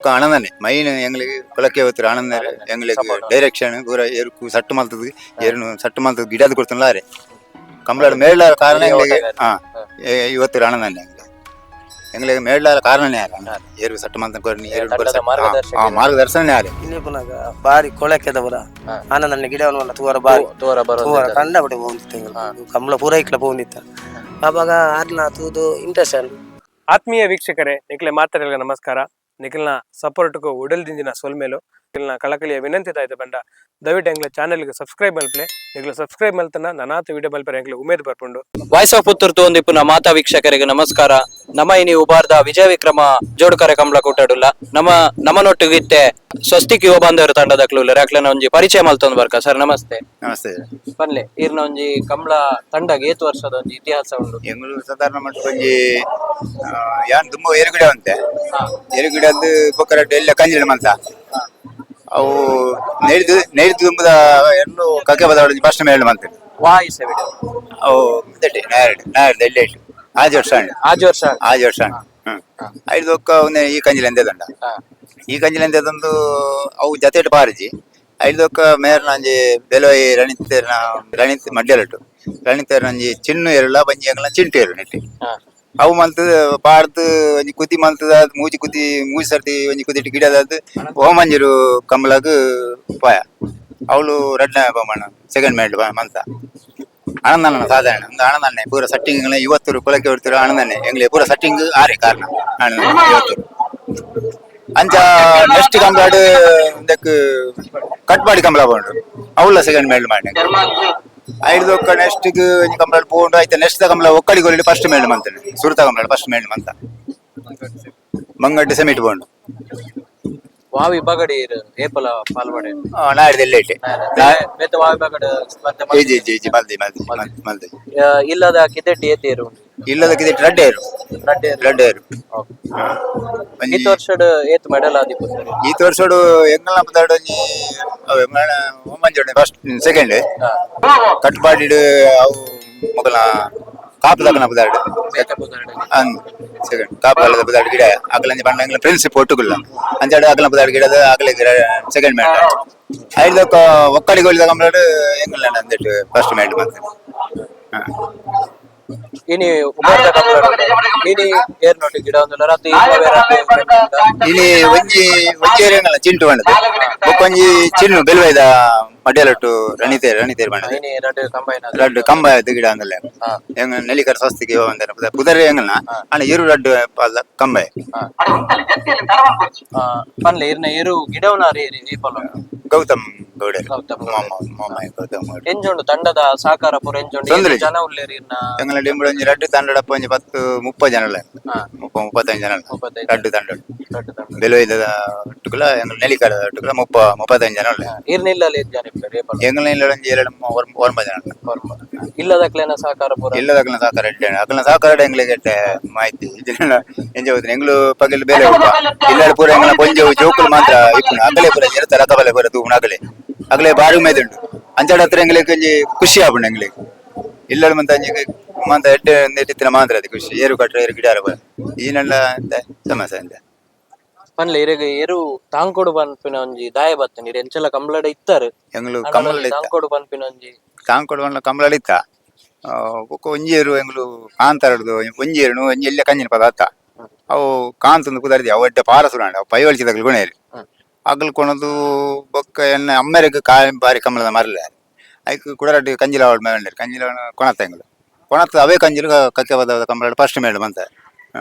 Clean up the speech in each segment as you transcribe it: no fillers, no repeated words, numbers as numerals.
ಆನಂದನೆ main ಎಂಗ್ಲಿಗೆ ಕೊಲಕ್ಕೆ ಹೋಗ್ತಾರೆ ಆನಂದ ಎಂಗ್ಲಿಗೆ direction ಪೂರ ಎರುಕು ಸಟ್ಟು ಮಲ್ತದ ಎರುನು ಸಟ್ಟು ಮಲ್ತದ ಗಿಡದ ಕೊಡ್ತಾನಲ್ಲ ಅರೆ ಕಂಬಳಾಡ ಮೇಳ ಕಾರಣ ಎಂಗ್ಲಿಗೆ ಹಾ ಇವತ್ತು ಆನಂದನೆ ಎಂಗ್ಲಿಗೆ ಎಂಗ್ಲಿಗೆ ಮೇಳ ಕಾರಣನೇ ಯಾರು ಏರು ಸಟ್ಟು ಮಲ್ತ ಕೊರ್ನಿ ಏರು ತಂಡದ ಮಾರ್ಗದರ್ಶಕ. ಮಾರ್ಗದರ್ಶನ ಯಾರು ಪುನಗ ಬಾರಿ ಕೊಳಕೆದ ಪುರ ಆನಂದಣ್ಣ ಗಿಡವನ್ನು ತೂವರ ಬಾರಿ ತೋರ ಬರೋದು ತೂವರ ಕಂಡ ಬಿಟ್ಟು ಪೋಂದಿತ್ತು ಕಂಬಳ ಪೂರ ಇಕ್ಲ ಪೋಂದಿತ್ತ ಆವಾಗ ಆರ್ನ ತೂದು ಇಂಟ್ರೆಸ್ಟ್ ಅಲ್ಲ. ಆತ್ಮೀಯ ವೀಕ್ಷಕರೇ, ನಿಖಿಲ ಮಾತಾಡಲ್ಗ ನಮಸ್ಕಾರ. ನಿಖಿಲ್ನ ಸಪೋರ್ಟ್ಗೂ ಉಡಲ್ದಿಂದಿನ ಸೊಲ್ಮೇಲು ನಿಖಿಲ್ನ ಕಳಕಳಿಯ ವಿನಂತಿ ತಾಯ್ತು ಬಂಡ ದಯವಿಟ್ಟು ಎಂಗ್ಲ ಚಾನೆಲ್ಗೆ ಸಬ್ಸ್ಕ್ರೈಬ್ ಮಲ್ಪ್ಲೆ. ನಿಖಿಲ ಸಬ್ಸ್ಕ್ರೈಬ್ ಮಲ್ತನ ನನಾತ ವಿಡಿಯೋ ಮಲ್ಪರೆ ಎಂಗ್ಲ ಉಮೇದ್ ಬರ್ಪುಂಡು. ವಾಯ್ಸ್ ಆಫ್ ಪುತ್ತೂರು ತೋಂದಿಪ್ಪುನ ಮಾತಾ ವೀಕ್ಷಕರಿಗೆ ನಮಸ್ಕಾರ. ನಮ್ಮ ಇನಿ ಉಬಾರ್ದ ವಿಜಯ ವಿಕ್ರಮ ಜೋಡುಕರೆ ಕಂಬಳ ಕೂಟಡುಲ್ಲ. ನಮ್ಮ ನಮ್ಮನೊಟ್ಟಿಗೆ ಇತ್ತೆ ಸ್ವಸ್ತಿಕ್ ಯುವ ಬಾಂಧವರು ತಂಡದ ಕ್ಲೂಲರ್ ಅಕ್ಲನ ಒಂಜಿ ಪರಿಚಯ ಮಲ್ತೊಂದು ಬರ್ಕ. ಸರ್ ನಮಸ್ತೆ. ನಮಸ್ತೆ. ಪನ್ಲೆ, ಈರ್ನ ಒಂಜಿ ಕಂಬಳ ತಂಡಗ್ ಏತ್ ವರ್ಷದ ಒಂಜಿ ಇತಿಹಾಸ ಉಂಡು? ಎಂಗಳು ಸಾಧಾರಣ ಮಟ್ಟ ಒಂಜಿ ಯಾನ್ ತುಂಬ ಎರುಗಿಡ ಅಂತೆ ಎರುಗಿಡದ್ದು ಬೊಕ್ಕರಡ್ಡು ಎಲ್ಲ ಕಂಜಿಡ ಮಂತ ಅವು ನೇರಿದು ನೇರಿದು ತುಂಬದ ಎಲ್ಲೂ ಕಕ್ಕೆ ಬದಲಾವಣೆ ಫಸ್ಟ್ ಮೇಳ ಮಂತ. ವಾಯಿಸೆ ಬಿಡು. ಅವು ದಡ್ಡಿ ನಾಯರ್ಡ್ ನಾಯರ್ಡ್ ಎಲ್ಲಿ ಇಟ್ಟು ಆಜ್ ವರ್ಷ ಆಂಡ್. ಆಜ್ ವರ್ಷ. ಆಜ್ ವರ್ಷ ಆಂಡ್. ಹ್ಮ್ ಐದು ಒಕ್ಕ ಒಂದೇ ಈ ಕಂಜಿಲ ಎಂದೇದಂಡ ಈ ಕಂಜಿಲ ಎಂದೇದೊಂದು ಅವು ಜತೆಟ್ ಪಾರಿಜಿ ಐದೊಕ್ಕ ಮೇರ್ನಂಜಿ ಬೆಲೋಯಿ ರಣೀತೇರ್ನ ರಣೀತ್ ಮಡ್ಯಲಟ್ಟು ರಣೀತೇರ್ನಂಜಿ ಚಿನ್ನು ಎರುಳ ಬಂಜಿ ಅಂಗಲ ಚಿಂಟು ಎರು ನೆಟ್ಟಿ ಅವು ಮಲ್ತದ ಪಾಡ್ದು ಒಂಜಿ ಕುತಿ ಮಲ್ತದ ಮೂಜಿ ಕುತಿ ಮೂಜಿ ಸರ್ತಿ ಒಂಜಿ ಕುದಿಟ್ಟು ಗಿಡದಾದ್ ಓಮಂಜಿರು ಕಂಬಳಗ್ ಪಾಯ ಅವಳು ರಡ್ನ ಬೊಮ್ಮಣ್ಣ ಸೆಕೆಂಡ್ ಮೇಡ್ ಮಂತ ಆನಂದಣ್ಣ ಸಾಧಾರಣ ಒಂದು ಆನಂದಣ್ಣೆ ಪೂರ ಸಟ್ಟಿಂಗ್ ಇವತ್ತೂರು ಕೊಲಕ್ಕೆ ಹೊಡ್ತಿರು ಆನಂದಣ್ಣೆ ಎಂಗ್ಲೆ ಪೂರ ಸಟ್ಟಿಂಗ್ ಆರೆ ಕಾರಣ ಆನಂದಣ್ಣೆ ಇವತ್ತೂರು ಅಂಚ ನೆಕ್ಸ್ಟ್ ಕಂಬಳಾಡ್ ಇದಕ್ಕೆ ಕಟ್ಪಾಡಿ ಕಂಬಳ ಪೋಂಡು ಅವಳ ಸೆಕೆಂಡ್ ಮೇಡ್ ಮಾಡಿ ಐದು ಒಕ್ಕ ನೆಕ್ಸ್ಟ್ ಒಂಜಿ ಕಂಬಳ ಪೋಂಡು ಆಯ್ತು. ನೆಕ್ಸ್ಟ್ ಕಂಬಳ ಒಕ್ಕಡಿ ಗೊಲ್ಲಿ ಫಸ್ಟ್ ಮೇಡ್ ಮಂತನೆ ಸುರುತ ಕಂಬಳ ಫಸ್ಟ್ ಮೇಡ್ ಮಂತ ಮಂಗಡ್ಡೆ ಸೆಮಿಟ್ ಪೋಂಡು. ವಾ ವಿಭಾಗಡ್ ಈರ್ ಏಪಲ ಪಾಲ್ಪಡೆ? ನಾಡ್ದು ಎಲ್ಲ ಇಟ್ಟೆ. ಬೇತೆ ವಾ ವಿಭಾಗಡ್ ಸ್ಪರ್ಧೆ G G G ಮಲ್ದಿ ಮಲ್ದಿ ಮಲ್ದಿ ಮಲ್ದಿ. ಇಲ್ಲದ ಕಿದೆಟ್ಟಿ ಏತೇರು? ಇಲ್ಲದಕ್ಕೆ ರಡ್ಡೇರು. ರಡ್ಡೇರು. ರಡ್ಡೇರು. ಈತ ವರ್ಷಡ್ ಏತ್ ಮೆಡಲ್ ಆದಿಪ್ಪು ಸರ್? ಈ ವರ್ಷಡು ಎಂಗಲ್ನ ಪದಾರ್ಡ ಒಂಜಿ ಅವೆ ಓಮಂಜೋಡೆ ಫಸ್ಟ್ ಸೆಕೆಂಡ್ ಕಟ್ಪಾಡಿಡ್ ಅವು ಮೊಗಲ ಕಾಪು ದಕನ ಪದಾರ್ಡ್ ಅಂದ್ ಸೆಕೆಂಡ್ ಕಾಪು ಕಲ್ಲದ ಪದಾರ್ಡ್ ಗಿಡ ಅಗಲಂಜಿ ಬಣ್ಣ ಎಂಗಲ ಪ್ರಿನ್ಸಿಪ್ ಒಟ್ಟುಗುಲ್ಲ ಅಂಚಾಡು ಅಗಲ ಪದಾರ್ಡ್ ಗಿಡದ ಅಗಲ ಗಿಡ ಸೆಕೆಂಡ್ ಮೇಡ್ ಐದಕ್ಕ ಒಕ್ಕಡಿ ಗೊಳಿದ ಕಂಬಳಡ್ ಎಂಗಲ್ನ ಅಂದಿಟ್ಟು ಫಸ್ಟ್ ಮೇಡ್ ಮತ್ತೆ ಹಾ. ಇನಿ ಉಬಾರ್ದ ಕಂಬಳ ಇನಿ ಏರ್ ನೋಟಿ ಗಿಡ ಒಂದು ರಾತ್ರಿ ಇಲ್ಲಿ ಒಂಜಿ ಒಂಜಿ ಏರಿಯಾಗಲ್ಲ ಚಿಂಟು ಬಣ್ಣದ ಬೊಕ್ಕೊಂಜಿ ಚಿನ್ನು ಬೆಲ್ವೈದ ಮಡ್ಯಲಟ್ಟು ರಣೀತೇರ್ ರಣೀತೇರ್ ಬಣ್ಣದ. ಇನಿ ರಡ್ಡು ಕಂಬೈನ್. ರಡ್ಡು ಕಂಬ ಇದು ಗಿಡ ಅಂದಲ್ಲ ಎಂಗ ನೆಲಿಕರ್ ಸ್ವಸ್ತಿಗೆ ಒಂದರ ಪುದರ್ ಎಂಗಲ್ನ ಅಣ್ಣ ಇರು ರಡ್ಡು ಪಾಲ್ದ ಕಂಬ. ಪನ್ಲೆ, ಇರ್ನ ಏರು ಗಿಡವನಾರಿ ಏಪಲ? ಗೌತಮ್ ಗೌಡರು. ಗೌತಮ್. ಮಾಮ ಮಾಮ ಗೌತಮ್ ಗೌಡ. ಎಂಜೋಂಡು ತಂಡದ ಸಹಕಾರ ಪೂರ ಎಂಜೋಂಡು? ತೊಂದ್ರೆ ಏತ್ ಜನ ಉಲ್ಲೇರಿ ಇರ್ನ? ಎಂಗಲ ಡಿಂಬುಡು ಒಂಜಿ ರಡ್ಡು ತಂಡಡಪ್ಪ ಒಂಜಿ 10 30 ಜನ ಉಲ್ಲ. 30 35 ಜನ ಉಲ್ಲ. 35. ರಡ್ಡು ತಂಡಡು. ರಡ್ಡು ತಂಡ. ಬೆಲೊಯ್ದ ಒಟ್ಟುಕುಲ ಎಂಗಲ ನೆಲಿಕರ ಒಟ್ಟುಕುಲ 30 35 ಜನ ಉಲ್ಲ. ಇರ್ನ ಇಲ್ಲಲ್ಲಿ ಏತ್ ಜನ ಇಪ್ಪೇರ್ ಏಪಲ? ಎಂಗಲ ಇಲ್ಲ ಒಂಜಿ 2 9 ಜನ ಉಲ್ಲ. ಇಲ್ಲದಕ್ಲೇನ ಸಹಕಾರ ಪೂರ? ಇಲ್ಲದ ಅಕಲ್ನ ಸಹಕಾರ ಎಡ್ಡೆ ಅಕಲ್ನ ಸಹಕಾರ ಎಂಗ್ಲಿಗೆ ಎಡ್ಡೆ ಮಾಹಿತಿ ಇಜ್ಜಿಂಡ ಎಂಜ ಹೋದ್ರೆ ಎಂಗ್ಲು ಪಗಲು ಬೇಲೆ ಹೋಗ ಇಲ್ಲ ಪೂರ ಎಂಗ್ಲ ಪೊಂಜೆವು ಜೋಕುಲು ಮಾತ್ರ ಇಪ್ಪುನ ಅಗಲೆ ಪೂರ ಇರ್ತಾರೆ ಅಕಬಲೆ ಪೂರ ತೂಪುನ ಅಗಲೆ ಅಗಲೆ ಬಾರಿ ಉಮೇದುಂಡು ಅಂಚಾಡ ಹತ್ರ ಎಂಗ್ಲಿಗೆ ಒಂಜಿ ಖುಷಿ ಆಪುಂಡು ಎಂಗ್ಲಿಗೆ ಇಲ್ಲಡ್ ಮಂತ ಅಂಜಿ ಮಂತ ಎಡ್ಡೆ ನೆಟ್ಟಿತ್ತಿನ ಮಾತ್ರ ಅದು ಖುಷಿ ಏರು ಕಟ್ರೆ ಏರು ಗಿಡ ಪೂರ ಈನೆಲ್ಲ ಎಂತ ಸಮಸ್ಯೆ ಎಂತ. ಪನ್ಲೆ, ಇರೆಗ್ ಏರು ತಾಂಕೋಡು ಪನ್ಪಿನ ಒಂಜಿ ದಾಯ ಬತ್ತನ್? ಇರ್ ಎಂಚಲ ಕಂಬಳಡ ಇತ್ತಾರೆ. ಎಂಗ್ಲು ಕಮಲ ಇತ್ತ. ತಾಂಕೋಡು ಪನ್ಪಿನ ಒಂಜಿ ತಾಂಕೊಡು ಪಂಡ ಕಮಲಡ್ ಇತ್ತ ಬೊಕ್ಕ ಒಂಜಿ ಏರು ಎಂಗ್ಲು ಕಾಂತಾರಡ್ದು ಒಂಜಿ ಏರುನು ಒಂಜಿ ಎಲ್ಲ ಕಂಜಿನ ಪದಾರ್ಥ ಅವು ಕಾಂತಂದು ಕುದರ್ದಿ ಅವು ಎಡ್ಡೆ ಪಾರ ಸುರಾಂಡ ಅವು ಪೈವಳಿಸಿದ ಗುಣೇರಿ ಅಗಲ್ ಕೊಣದು ಬೊಕ್ಕ ಎನ್ನ ಅಮ್ಮೆರೆಗ್ ಕಾಯಿ ಬಾರಿ ಕಮಲದ ಮರಲ ಐಕ್ ಕುಡರಡ್ಡಿ ಕಂಜಿಲ ಅವಳು ಮೇಲೆ ಕಂಜಿಲ ಕೊಣತ ಎಂಗ್ಲು ಕೊಣತ ಅವೇ ಕಂಜಿಲು ಕಕ್ಕೆ ಬದ ಕಮಲ ಫಸ್ಟ್ ಮೇಡ್ ಮಂತ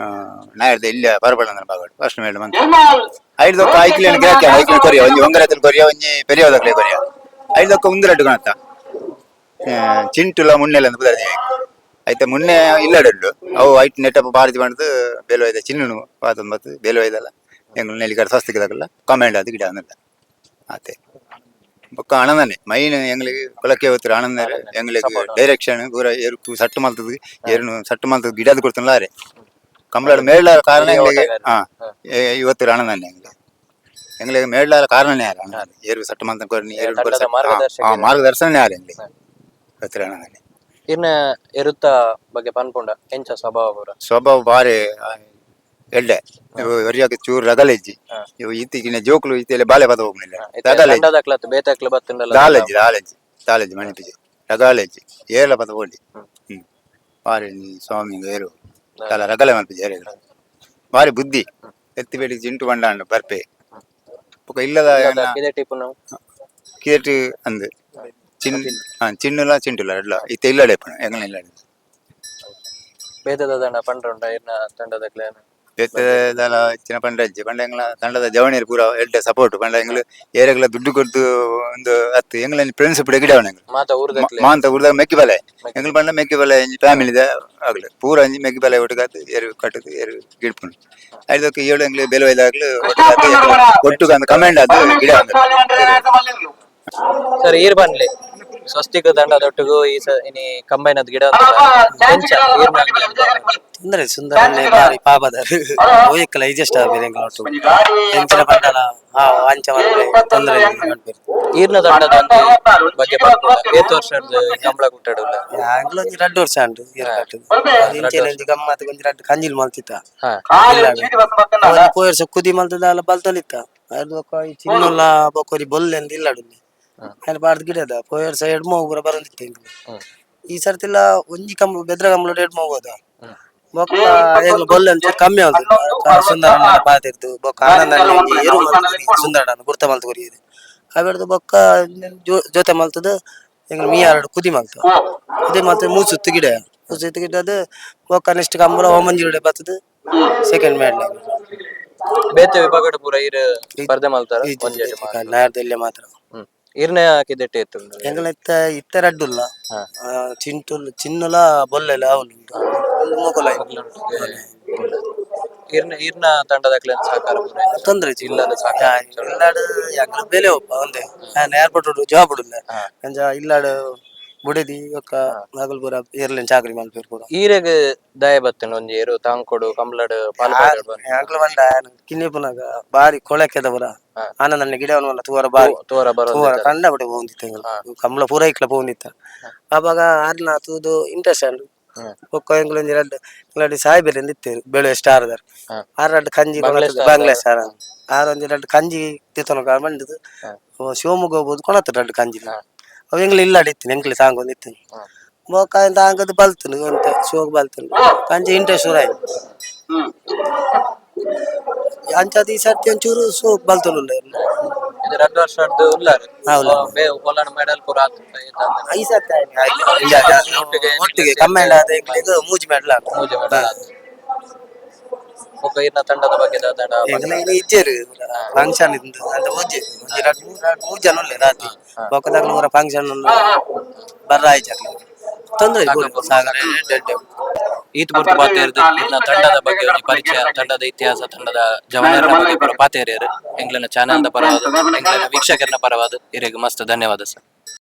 ನಾಯರ್ದ ಇಲ್ಲ ಬರಬಡ ಬಾಗಡು ಫಸ್ಟ್ ಮೇಡ್ ಮಂತ ಐದೊಕ್ಕ ಐಕ್ಲೇನ ಗಿರಾಕಿ ಐಕ್ಲೇನ ಕೊರಿಯ ಒಂಜಿ ಒಂಗರத்தில் ಕೊರಿಯ ಒಂಜಿ ಪೆರಿಯವದಕ್ಲೆ ಕೊರಿಯ ಐದೊಕ್ಕ ಉಂದಿರಡ್ಡು ಕೊಣತ ಚಿಂಟುಲ ಮುನ್ನೆಲೆ ಅಂತ ಪುದರ್ದಿ ಐತೆ ಮುನ್ನೆ ಇಲ್ಲಡುಂಡು ಅವು ಐಟ್ ನೆಟ್ಟಪ್ಪ ಭಾರತಿ ಬಂಡದು ಬೇಲೋ ಐದ ಚಿನ್ನುನು ಪಾತೊಂಬತ್ತು ಬೇಲೋ ಐದಲ್ಲ ಎಂಗ್ಲು ನೆಲಿಕರ ಸ್ವಸ್ತಿಗೆ ಕಮೆಂಡ್ ಅದು ಗಿಡ ಅಂದ ಆತೆ ಬೊಕ್ಕ ಆನಂದನೆ ಮೈನ್ ಎಂಗ್ಲಿಗೆ ಕೊಲಕ್ಕೆ ಹೋಗ್ತಾರೆ ಆನಂದ ಎಂಗ್ಲಿಗೆ ಡೈರೆಕ್ಷನ್ ಪೂರ ಏರುಕು ಸಟ್ಟು ಮಲ್ತದ ಏರುನು ಸಟ್ಟು ಮಲ್ತದ ಗಿಡದ ಕೊಡ್ತಾನಲ್ಲ ಅರೆ ಕಂಬಳಾಡ ಮೇಳ ಕಾರಣ ಎಂಗ್ಲಿಗೆ ಹಾ ಇವತ್ತು ಆನಂದನೆ ಎಂಗ್ಲಿಗೆ ಎಂಗ್ಲಿಗೆ ಮೇಳ ಕಾರಣನೇ ಯಾರು ಏರು ಸಟ್ಟು ಮಲ್ತ ಕೊರ್ನಿ ಏರು ತಂಡದ ಮಾರ್ಗದರ್ಶಕ. ಮಾರ್ಗದರ್ಶನ ಯಾರು ಎಂಗ್ಲಿಗೆ ಇವತ್ತು ಆನಂದನೆ. ಇರ್ನ ಎರುತ್ತ ಬಗ್ಗೆ ಪನ್ಪುಂಡ ಎಂಚ ಸ್ವಭಾವ ಪೂರ? ಸ್ವಭಾವ ಬಾರಿ ಎಡ್ಡೆ ಒರಿಯಾಗ ಚೂರು ರಗಲೆಜ್ಜಿ ಇವು ಇತ್ತೀಚಿನ ಜೋಕುಲು ಇತ್ತೆಲ್ಲ ಬಾಲೆ ಪದ ಹೋಗ್ಲಿಲ್ಲ ರಗಲೆಜ್ಜಿ. ತಂಡದಕ್ಲತ್ ಬೇತಕ್ಲು ಬತ್ತುಂಡಲ್ಲ? ದಾಲೆಜ್ಜಿ, ದಾಲೆಜ್ಜಿ, ದಾಲೆಜ್ಜಿ ಮಣಿಪಿಜಿ ರಗಾಲೆಜ್ಜಿ, ಏರ್ಲ ಪದ ಓಡಿ. ಬಾರಿ ಸ್ವಾಮಿ ಏರು ದಾಲ ರಗಲೆ ಮಲ್ಪಿಜಿ ಏರು ಬಾರಿ ಬುದ್ಧಿ ಎತ್ತಿ ಬೇಡಿ ಜಿಂಟು ಬಂಡಾಂಡ ಬರ್ಪೆ ಬೊಕ ಇಲ್ಲದ ಇದೇ ಟಿಪ್ಪುನ. ಕೇಟ್ ಅಂದ್ ಚಿನ್ ಹಾ ಚಿನ್ನುಲ ಚಿಂಟುಲ ಎಡ್ಲ ಇತ್ತೆ ಇಲ್ಲಡೆ ಪಣ ಎಂಗ್ಲ ಇಲ್ಲಡೆ. ಬೇತದ ದಂಡ ಪಂಡ್ರುಂಡ ಇರ್ನ ತಂಡದಕ್ಲೆ? ಬೇತೆ ದಾಲ ಇತ್ತಿನ ಪಂಡ ಇಜ್ಜಿ. ಪಂಡ ಎಂಗ್ಲ ತಂಡದ ಜವಣಿಯರು ಪೂರ ಎಡ್ಡೆ ಸಪೋರ್ಟ್. ಪಂಡ ಎಂಗ್ಲು ಏರೆಗ್ಲ ದುಡ್ಡು ಕೊರ್ದು ಒಂದು ಅತ್ತು ಎಂಗ್ಲ ಫ್ರೆಂಡ್ಸ್ ಪೂರ ಗಿಡವಣ ಎಂಗ್ಲು. ಮಾತ ಊರ್ದಕ್ಲೆ? ಮಾಂತ ಊರ್ದಾಗ ಮೆಕ್ಕಿ ಬಲೆ ಎಂಗ್ಲು. ಪಂಡ ಮೆಕ್ಕಿ ಬಲೆ ಫ್ಯಾಮಿಲಿ ಆಗ್ಲು ಪೂರ ಒಂಜಿ ಮೆಕ್ಕಿ ಬಲೆ ಒಟ್ಟುಗಾತು ಏರು ಕಟ್ಟುದು ಏರು ಗಿಡ್ಪುಂಡು. ಐದಕ್ಕೆ ಏಳು ಎಂಗ್ಲು ಬೆಲೆ ಒಯ್ದಾಗ್ಲು ಒಟ್ಟುಗಾತು ಒಟ್ಟುಗ ಅಂದ್ ಕಮೆಂಡ್ ಅದು ಗಿಡ. ಸರ್, ಈರ್ ಬನ್ಲಿ ಸ್ವಸ್ತಿಕ ದಂಡದೊಟ್ಟಿಗೂ ಈ ಇನಿ ಕಂಬೈನ್ ಅದ್ ಗಿಡ ಎಂಚ ಈರ್ನ ಅಂಗಿ? ತೊಂದರೆ ಸುಂದರನ್ನೇ ಬಾರಿ ಪಾಪದಾರು ಹೋಯಕ್ಕಲ್ಲ ಇಜೆಸ್ಟ್ ಆಪೇರು ಎಂಕಲ್ನ ಒಟ್ಟು ಎಂಚಿನ ಪಂಡಲ ಆ ಅಂಚ ಮಲ್ಪೆ ತೊಂದರೆ ಮಲ್ಪೇರು. ಈರ್ನ ತಂಡದ ಒಂಜಿ ಬಗ್ಗೆ ಪನ್ಪುಂಡ, ಏತ್ ವರ್ಷಡ್ದು ಕಂಬಳ ಕುಟ್ಟಡುಲ್ಲ? ಎಂಕ್ಲ ಒಂಜಿ ರಡ್ಡ್ ವರ್ಷ ಉಂಟು ಏರ್ ಕಟ್ಟುದು. ಇಂಚೆನೆ ಒಂಜಿ ಗಮ್ಮತ್ ಒಂಜಿ ರಡ್ಡ್ ಕಂಜಿಲ್ ಮಲ್ತಿತ್ತ. ಇಲ್ಲಾಡ್ ಒಂಜಿ ಪೋಯ್ ವರ್ಷ ಕುದಿ ಮಲ್ತದ ಅಲ್ಲ ಬಲ್ತೊಲಿತ್ತ. ಅರ್ದ್ ಬೊಕ್ಕ ಈ ಚಿನ್ನುಲ ಬೊಕ್ಕ ಒಂಜಿ ಬೊಲ್ಲೆ ಅಂದ್ ಇಲ್ಲಾಡುಂದೆ ಅಯ್ನ್ ಪಾಡ್ದ್ ಗಿಡದ ಪೋಯ್ ವರ್ಷ ಎಡ್ಮ ಪೂರ ಬರೊಂದಿತ್ತ ಎಂಕ್ಲು. ಈ ಸರ್ತಿಲ ಒಂಜಿ ಕಂಬ ಬೆದ್ರ ಕಂಬಳಡ್ ಎಡ್ಮ ಹೋದ. ಬೊಕ್ಕ ಎಂಕ್ಲು ಬೊಲ್ಲೆ ಒಂಚೂರು ಕಮ್ಮಿ ಆವೊಂದು ಸುಂದರಣ್ಣ ಪಾತೆರ್ದು. ಬೊಕ್ಕ ಆನಂದಣ್ಣ ಒಂಜಿ ಎರು ಮಲ್ತ್ ಕೊರಿಯೆರ್, ಸುಂದರಣ್ಣ ಗುರ್ತ ಮಲ್ತ್ ಕೊರಿಯೆರ್. ಅವೆಡ್ದ್ ಬೊಕ್ಕ ಜೊತೆ ಮಲ್ತುದು ಎಂಕ್ಲು ಮೀಯಾರಡ್ ಕುದಿ ಮಲ್ತ. ಕುದಿ ಮಲ್ತ್ ಮೂಸುತ್ತು ಗಿಡ ಮೂಸುತ್ತು ಗಿಡದ ಬೊಕ್ಕ ನೆಕ್ಸ್ಟ್ ಕಂಬಳ ಓಮಂಜಿರುಡೆ ಬತ್ತುದು ಸೆಕೆಂಡ್ ಮೆಡಲ್. ಬೇತೆ ವಿಭಾಗಡ್ ಪೂರ ಈರ್ ಸ್ಪರ್ಧೆ ಮಲ್ತಾರ ಒಂಜೆಟ್ ಮಾತ್ರ? ನಾಡ್ದಲ್ಲೇ ಮಾತ್ರ. ಈರ್ನ ಕಿದೆಟ್ ಏತುಂಡು? ಎಂಕಲ ಇತ್ತ ಇತ್ತ ರಡ್ಡುಲ್ಲ ಚಿಂಟುಲ್ ಚಿನ್ನುಲ ಬೊಲ್ಲೆಲ ಅವಲುಂಟು ಮೊಕುಲ. ಈರ್ನ ಈರ್ನ ತಂಡದಕ್ಲೆನ ಸಹಕಾರ ಪೂರ ಎಂಚ? ತೊಂದರೆ ಇಲ್ಲದ ಸಹಕಾರ? ಇಲ್ಲಾಡ್ ಎಂಕಲ ಬೇಲೆ ಒಪ್ಪ ಒಂದೇ ನಾನು ಏರ್ಪೋರ್ಟ್ ಜಾಬ್ ಉಡುಲ್ಲ. ಅಂಚ ಇಲ್ಲಾಡ್ ಬುಡೆದಿ ಬೊಕ್ಕ ಮಗಲ್ ಪೂರ ಏರ್ಲೆನ್ ಚಾಕ್ರಿ ಮಲ್ಪೆರ್ ಪೂರ. ಈರೆಗ್ ದಯ ಬತ್ತುಂಡು ಒಂಜಿ ಏರು ತಾಂಕೊಡು ಕಂಬ್ಳಡ್ ಪಾಲ್ ಪಾಡೊಡು ಬನ್ನಿ? ಎಂಕಲ ಬಂಡ ಕಿನ್ನಿಪುನಾಗ ಬಾರಿ ಕೊಳಕೆದ ಪೂರ ಆನಂದಣ್ಣ ಗಿಡವನ್ನ ತೂವರ ಬಾರಿ ತೋರ ಬರೋ ತೂವರ ಕಂಡ ಬಿಟ್ಟು ಪೋವೊಂದಿತ್ತ ಎಂಕುಲು. ಕಂಬಳ ಪೂರ ಇಕ್ಲ ಪೋವೊಂದಿತ್ತ. ಅವಾಗ ಆರ್ನ ತೂದು ಇಂಟ್ರೆಸ್ಟ್ ಆಂಡ್. ಬೊಕ್ಕ ಎಂಕುಲು ಒಂಜಿ ರಡ್ಡ್ ಎಂಕುಲು ಸಾಯ್ಬೇರ್ ಇತ್ತೇರು ಬೆಳೆ ಸ್ಟಾರ್ ದಾರ್. ಆರ್ ರಡ್ಡ್ ಕಂಜಿ ಕೊನತ್ತದು, ಬಾಂಗ್ಲಾ ಸ್ಟಾರ್. ಆರ್ ಒಂಜಿ ರಡ್ಡ್ ಕಂಜಿ ತಿತ್ತೊನಕ ಬಂಡದು ಶಿವಮೊಗ್ಗ ಹೋಗ್ಬೋದು ಕೊನತ್ತ ರಡ್ಡ್ ಕಂಜಿ. ಅವು ಎಂಕ್ಲು ಇಲ್ಲಾಡ್ ಇತ್ತಿನಿ ಎಂಕ್ಲೆ ತಾಂಗೊಂದು ಇತ್ತಿನಿ. ಬೊಕ್ಕ ತಾಂಗದ್ ಬಲ್ತುಂಡು ಒಂತೆ ಶೋಕ್ ಬಲ್ತುಂಡು ಅಂಚ ಇಂಟ್ರೆಸ್ಟ್ ಶುರು ಆಯ್ತು. ಅಂಚಾದ್ ಈ ಸರ್ತಿ ಒಂಚೂರು ಸೋಕ್ ಬಲ್ತೊಂದುಲ್ಲ. ಇದು ರಡ್ಡ್ ವರ್ಷಡ್ದು ಉಲ್ಲಾರ್? ಹಾ, ಉಲ್ಲಾರ್. ಹೊಲಡ್ ಮೆಡಲ್ ಪೂರ ಆತುಂಡ ಏತ್ ಆತುಂಡ? ಈ ಸರ್ತಿ ಆಯ್ತು. ಒಟ್ಟಿಗೆ ಕಮ್ಮೆಂಡ್ ಆದ ಎಂಕ್ಲೆಗ್ ಮೂಜಿ ಮೆಡಲ್ ಆತು. ಮೂಜಿ ಮೆಡಲ್ ಆತು. ಬೊಕ್ಕ ಈರ್ನ ತಂಡದ ಬಗ್ಗೆ ದಾದಾಂಡ? ಎಂಕ್ಲೆ ಇನಿ ಇಜ್ಜೆರ್ ಫಂಕ್ಷನ್ ಇತ್ತು ಅಂತ ಓಜೆ ಒಂಜಿ ರಡ್ಡ್ ಮೂರು ರಡ್ಡ್ ಮೂರು ಜನ ಉಲ್ಲೆರ್ ರಾತ್ರಿ. ಬೊಕ್ಕದಾಗ್ಲ ಪೂರ ಫಂಕ್ಷನ್ ಬರ್ರ ಆಯ್ಚಕ್ಲೆ ತೊಂದ್ರೆ ಇಲ್ಲ ಸಾಗರ ಎಡ್ಡೆ ಎಡ್ಡೆ. ಈತ್ ಪೊರ್ತು ಪಾತೆರ್ದು ಇರ್ನ ತಂಡದ ಬಗ್ಗೆ ಒಂಜಿ ಪರಿಚಯ, ತಂಡದ ಇತಿಹಾಸ, ತಂಡದ ಜವನೆರ್ನ ಬಗ್ಗೆ ಪೂರ ಪಾತೆರಿಯೆರ್. ಎಂಕ್ಲೆನ ಚಾನೆಲ್ ದ ಪರವಾದ್, ಎಂಕ್ಲೆನ ವೀಕ್ಷಕರ್ನ ಪರವಾದ್ ಇರೆಗ್ ಮಸ್ತ್ ಧನ್ಯವಾದ ಸರ್.